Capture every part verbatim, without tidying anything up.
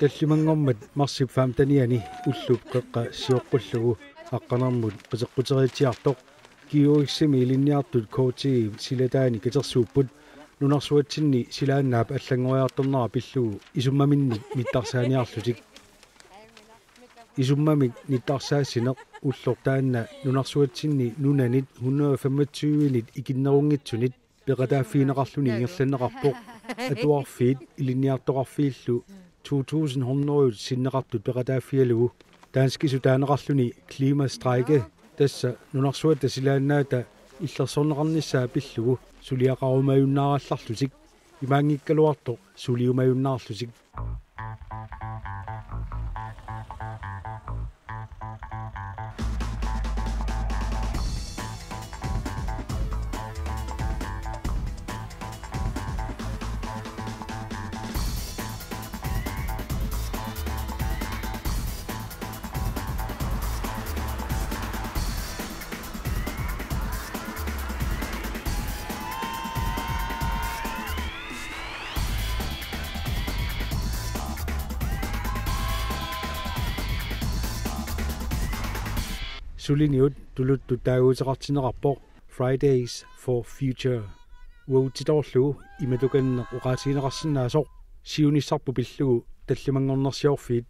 Tallimanngormat marsip femtenianni ullup qeqqa sioqqullugu aqqanermut qiteqquteriitsiartoq. G O X-imi ilinniartut K T-p silataani katersuupput nunarsuatsinni silaannaap allanngoriartornera pillugu isummaminnik nittarsaaniarlutik. Isummamik nittarsaassineq ulloq taanna nunarsuatsinni nunanit hundrede femogtyvenit ikinnerunngitsunit peqataaffigineqarluni ingerlanneqarpoq. Atuarfiit ilinniartoqarfiillu to tusind hundrede sinneqartut peqataaffigalugu danskisut taaneqarluni klimastrejke, tassa nunarsuatta silaannaata illersorneqarnissaa pillugu suliaqarumajunnaarallarlutik, imaanngikkaluartoq suliumajunnaarlutik. Suliniut tuluttut taaguuteqartinneqarpoq Fridays for Future. Uagutsitoorlugu imatukanneq oqaatigineqarsinnaasoq siunissarput pillugu tallimanngornersiorfiit.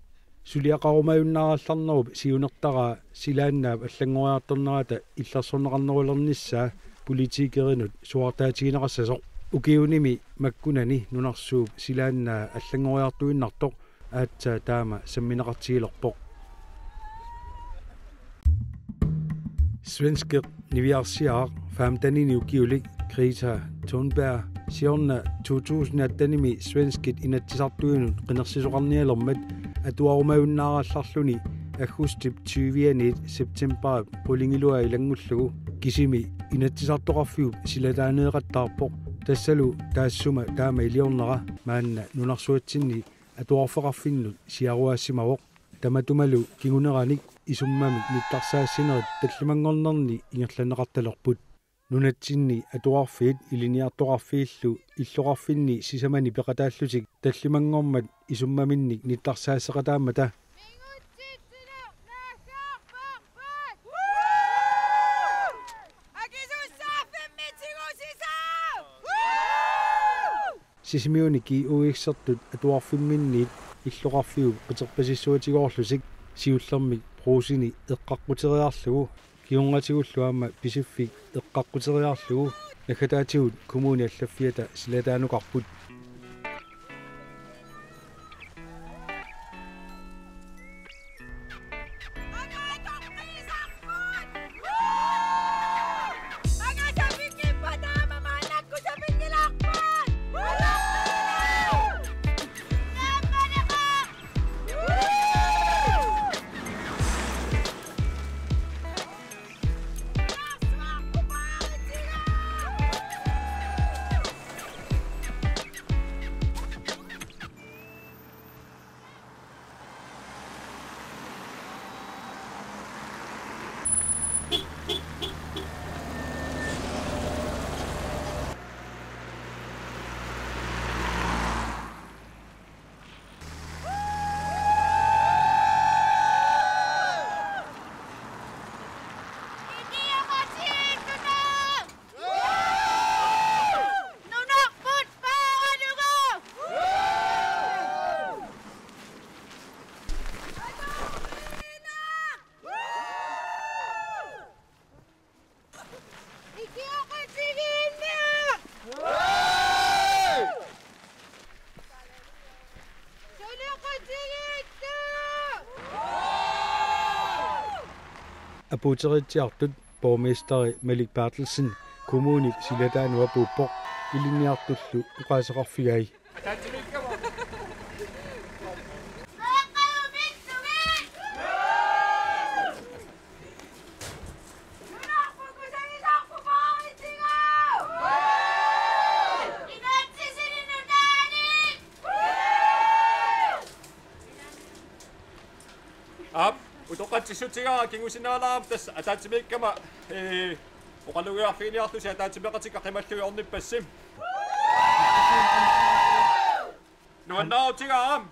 Suliaqarumajunnaarallarnerup siunertaraa silaannaap allanngoriartornerata illersorneqarnerulernissaa politikerinut suaartaatigineqassasoq. Ukiunimi makkunani nunarsuup silaannaa allanngoriartuinnartoq aatsaat taama sammineqartigilerpoq. Svenskeq niviarsiaraq femteninik ukiulik Greta Thunberg siorna to tusind attenimi svenskit inatsisartuinut qinersisoqarnialermat atuarumajunnaarallarluni aggustip tyvianiit septemberip qulingiluaa ilanngullugu, kisimi inatsisartoqarfiup silataaneeqattaarpoq. Tassalu taassuma taama iliornera maanna nunarsuatsinni atuarfeqarfinnut siaruaassimavoq. Tamatumalu kinguneranik isummamik nittarsaassinerit tallimanngornerni ingerlanneqartalerput. Nunatsinni atuarfiit ilinniartoqarfiillu illoqarfinni sisamani peqataallutik tallimanngormat isummaminnik nittarsaasseqataammata. Sisimiuni G O X-ertut atuarfimminniit illoqarfiup qiterpasissuatigoorlutik siullermik Brugseni eqqaqquteriarlugu, kingornatigullu aamma Pisiffik eqqaqquteriarlugu naggataatigut kommuni allaffiata silataanukarput. Apuuteriitsiartut borgmesteri Malik Berthelsen kommunip silataanut apuuppoq, ilinniartullu oqaaseqarfigai. Aap, utoqqatsissutigaara kingusinnaalaarama tassa ataatsimiikkama, ee, oqalugiarfiginiarlusi ataatsimeeqatikka qimallugit ornippassi. Nuannaarutigaara.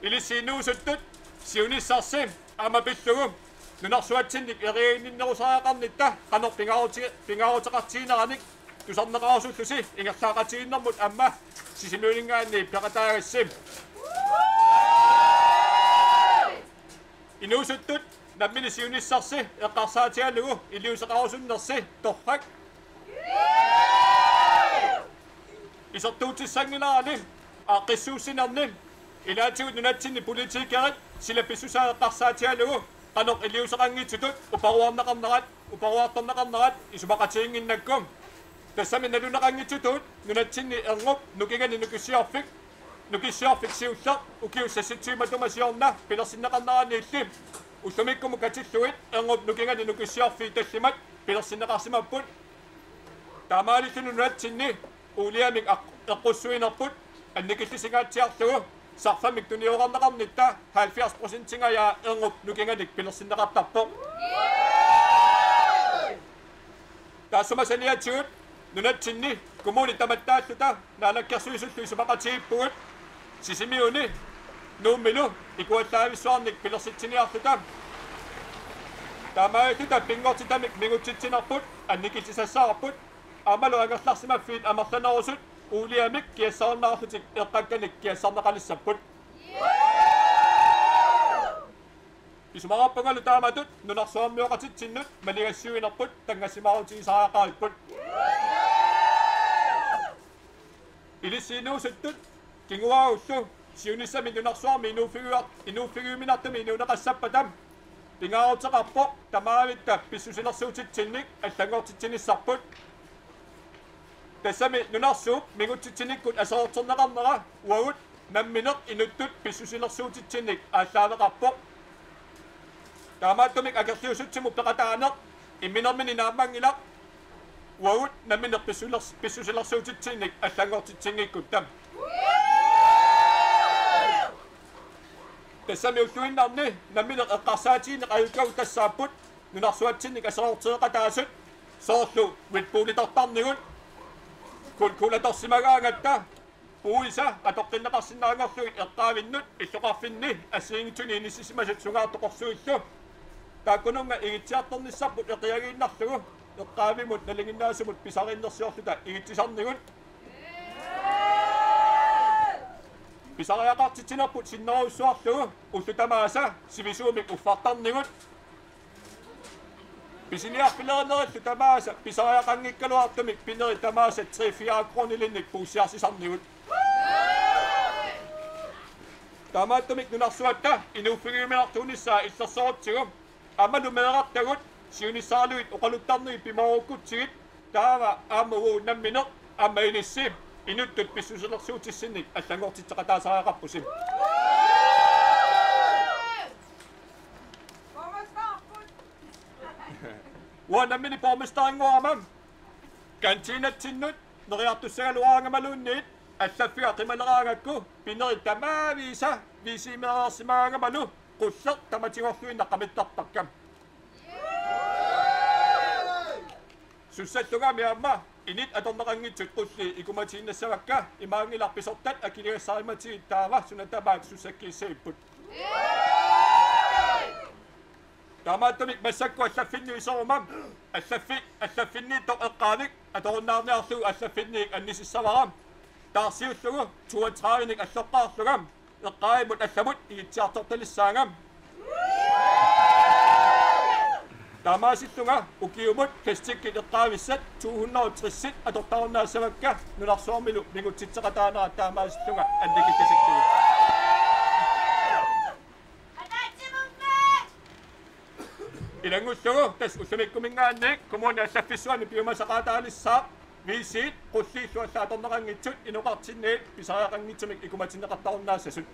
Ilissi inuusuttut siunissarsi aamma pillugu nunarsuatsinnik eriaginnittarusariaqarnitta qanoq pingaaruti-, pingaaruteqartigineranik tusarneqarusullusi ingerlaaqatigiinnermut aamma Sisimiuninngaanniit peqataagassi. Inuusuttut nammineq siunissarsi eqqarsaatigalugu iliuuseqarusunnersi torrak. Isertuutissanngilarani aaqqissuussinerni ilaatigut nunatsinni politikerit sila pissusaa eqqarsaatigalugu qanoq iliuuseqanngitsutut uparuarneqarnerat, uparuartorneqarnerat isumaqatiginnginnakku. Tassami naluneqanngitsutut nunatsinni erngup nukinganik nukissiorfik, nukissiorfik siulleq ukiut seksogtyve matuma siorna pilersinneqarneraniilli ullumikkumut katillugit erngup nukinganik nukissiorfiit tallimat pilersinneqarsimapput. Taamaalilluni nunatsinni uuliamik aq-, eqqussuinerput annikillisinngatsiarlugu sarfammik tuniorarneqarnitta halvfjerds procentingajaa erngup nukinganik pilersinneqartarpoq. Taassuma saniatigut nunatsinni kommunit tamattaalluta naalakkersuisullu isumaqatigiippugut Sisimiuni Nuummilu ikuallaavissuarnik pilersitsiniarluta. Taamaalilluta pinngortitamik mingutsitsinerput annikillisassavarput, aammalu angerlarsimaffiit amerlanerusut uuliamik kiassarunnaarlutik eqqakkanik kiassarneqalissapput. Isumaqarpungalu taamatut nunarsuarmioqatitsinnut maligassiuinerput tanngassimaarutigisariaqaripput. Ilissi inuusuttut kinguaagullu siunissami nunarsuarmi inuuffigiuar-, inuuffigiuminartumi inuuneqassappata pingaaruteqarpoq tamaavitta pissusilersuutitsinnik allanngortitsinissarput. Tassami nunarsuup mingutsitsinikkut aserorterneqarnera uagut nammineq inuttut pissusilersuutitsinnik aallaaveqarpoq. Taamaattumik akerliussutsimut peqataaneq imminermini naammanngilaq uagut nammineq pissulers-, pissusilersuutitsinnik allanngortitsinikkutta. Tassami ulluinnarni nammineq eqqarsaatigineq ajukkagut tassaapput nunarsuatsinnik aserortereqataasut, soorlu Red Bullitortarnigut, Coca-Colatorsimagaangatta, puisa atoqqinneqarsinnaanngorlugit eqqaavinnut illoqarfinni assigiinngitsuni inissisimasut sungaartoqorsuillu. Taakkununnga igitsiartornissarput eqiagiinnarlugu eqqaavimut nalinginnaasumut pisariinnersiorluta igitsisarnigut. Pisariaqartitsinerput sinnerujussuarlugu ullut tamaasa sivisuumik uffartarnigut. Pisiniarfilerinerillu tamaasa pisariaqanngikkaluartumik pinerit tamaasa tre-fire kronilinnik puussiarsisarnigut. Taamaattumik nunarsuatta inuuffigiuminartuunissaa illersorutsigu aammalu meerartagut siunissaralugit oqaluttarneri pimoorukkutsigit taava aamma uagut nammineq aamma ilissi inuttut pissusilersuutissinnik allanngortitseqataasariaqarpusi. Uanga nammineq borgmesterinngoramma kantiinatsinnut neriartussagaluaraangamaluunniit allaffiga qimaleraangakku pinerit tamaavisa V C-meereersimaarangamalu qulleq tamatigorluinnaq qamittarpakka. Sussallugami aamma init atorneqanngitsut qulliit ikumatiinnassavakka, imaanngilaq pisortat akiligassarimatigit taava suna tamaat sussakkiissagipput. Taamaattumik massakkut allaffinni iseruma, allaffi-, allaffinniittoq eqqaavik atorunnaarniarlugu allaffinniit annisissavara. Taarsiullugu toogtredivenik alloqqaarlunga eqqaavimut allamut igitsiartortalissaanga. Taamaasillunga ukiumut plastikkit eqqaavissat to hundrede og tres atortarunnaarpakka nunarsuarmilu mingutsitseqataanera taamaasillunga annikillisassaagut. Ilanngullugu tassa ullumikkuminngaanniit kommunip allaffissuani piumasaqaataalissaaq V C-t qulliillu allat atorneqanngitsut inoqartinniit pisariaqanngitsumik ikumatinneqartarunnaassasut.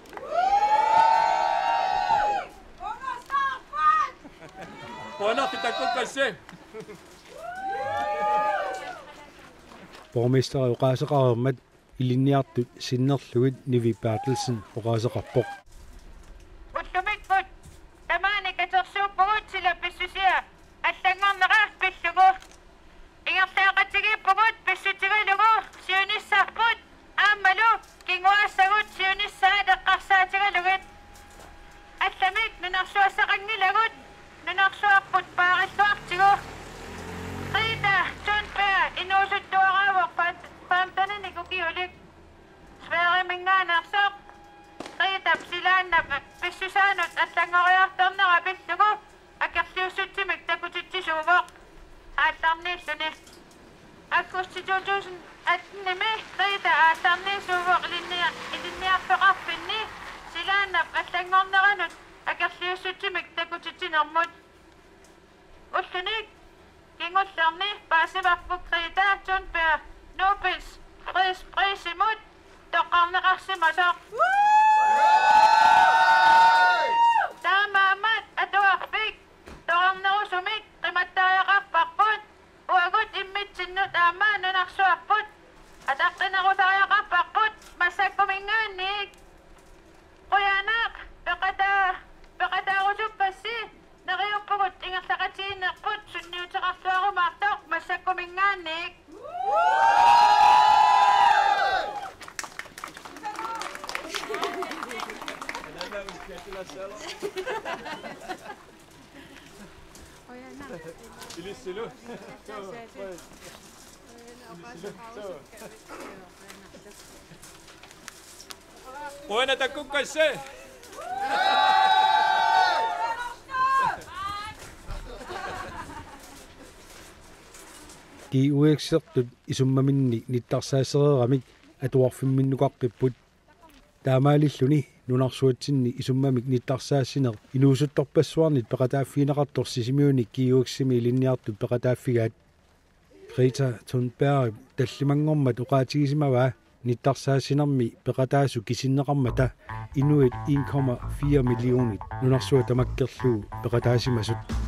Qujanarlu takkukkassi. Borgmesteri oqaaseqareermat ilinniartut sinnerlugit Nivi Berthelsen oqaaseqarpoq. Ullumikkut tamaani katersuuppugut sila pissusia allanngorneqarpillugu. Ingerlaaqatigiippugut pissutigalugu siunissarput aammalu kinguaassagut siunissaat eqqarsaatigalugit. August to tusind atten-imi Greta aallarniisuuvoq ilinnia-, ilinniarfeqarfinni silaannap allanngorneranut akerliussutsimik takutitsinermut. Ullunik kingullerni paasivarput Greta Thunberg Nobels fredspris-imut toqqarneqarsimasoq. Taamaammat atuarfik toqqarnerusumik qimattariaqarparput, uagut immitsinnut aamma nunarsuarput ataqqinerusariaqarparput massakkuminngaanniit. Qujanaq peqataa-, peqataarusuppassi, neriuppugut ingerlaqatigiinnerput sunniuteqarluarumaartoq massakkuminngaanniit. Ilissilu. Qujanaq takkukkassi. G U X-ertut isummaminnik nittarsaassereeramik atuarfimminnukaqqippoq. Taamaalilluni nunarsuatsinni isummamik nittarsaassineq inuusuttorpassuarnit peqataaffigineqartoq Sisimiuni G U X-imi ilinniartut peqataaffigaat. Greta Thunberg tallimanngormat oqaatigisimavaa nittarsaassinermi peqataasut kisinneqarmata inuit en komma fire millionit nunarsuaq tamakkerlugu peqataasimasut.